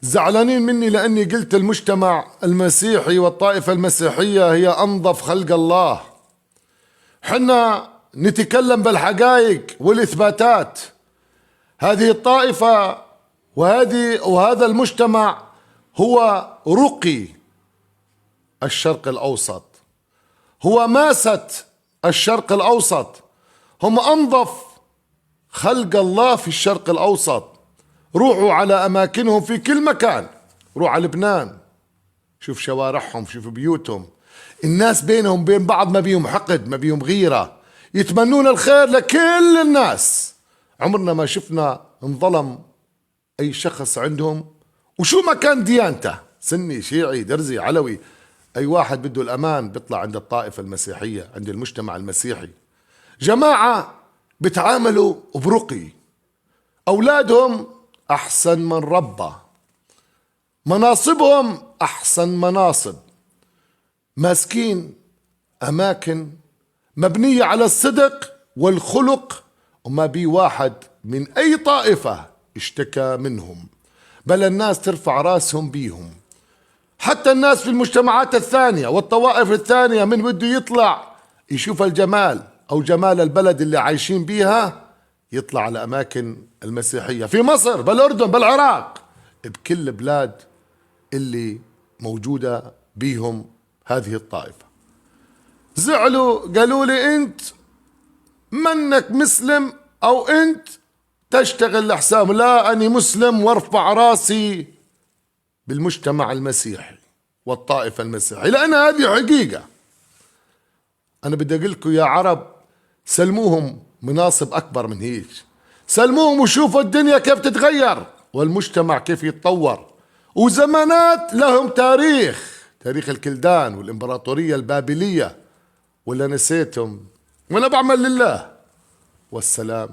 زعلانين مني لأني قلت المجتمع المسيحي والطائفة المسيحية هي أنظف خلق الله. حنا نتكلم بالحقائق والإثباتات. هذه الطائفة وهذا المجتمع هو رقي الشرق الأوسط، هو ماسة الشرق الأوسط، هم أنظف خلق الله في الشرق الأوسط. روحوا على أماكنهم في كل مكان، روح على لبنان شوف شوارعهم، شوف بيوتهم، الناس بينهم بين بعض ما بيهم حقد، ما بيهم غيرة، يتمنون الخير لكل الناس. عمرنا ما شفنا انظلم أي شخص عندهم، وشو ما كان ديانته، سني شيعي درزي علوي، أي واحد بده الأمان بيطلع عند الطائفة المسيحية، عند المجتمع المسيحي. جماعة بتعاملوا برقي، أولادهم أحسن من ربى، مناصبهم أحسن مناصب، ماسكين أماكن مبنية على الصدق والخلق، وما بي واحد من أي طائفة اشتكى منهم، بل الناس ترفع راسهم بيهم. حتى الناس في المجتمعات الثانية والطوائف الثانية من بده يطلع يشوف الجمال أو جمال البلد اللي عايشين بيها، يطلع على أماكن المسيحية في مصر، بالأردن، بالعراق، بكل البلاد اللي موجودة بيهم هذه الطائفة. زعلوا قالوا لي أنت منك مسلم أو أنت تشتغل لحساب. لا، أنا مسلم وارفع راسي بالمجتمع المسيحي والطائفة المسيحية، لأن هذه حقيقة. أنا بدي أقول لكم يا عرب، سلموهم مناصب أكبر من هيك، سلموهم وشوفوا الدنيا كيف تتغير والمجتمع كيف يتطور. وزمانات لهم تاريخ الكلدان والإمبراطورية البابلية، ولا نسيتم؟ وأنا بعمل لله. والسلام.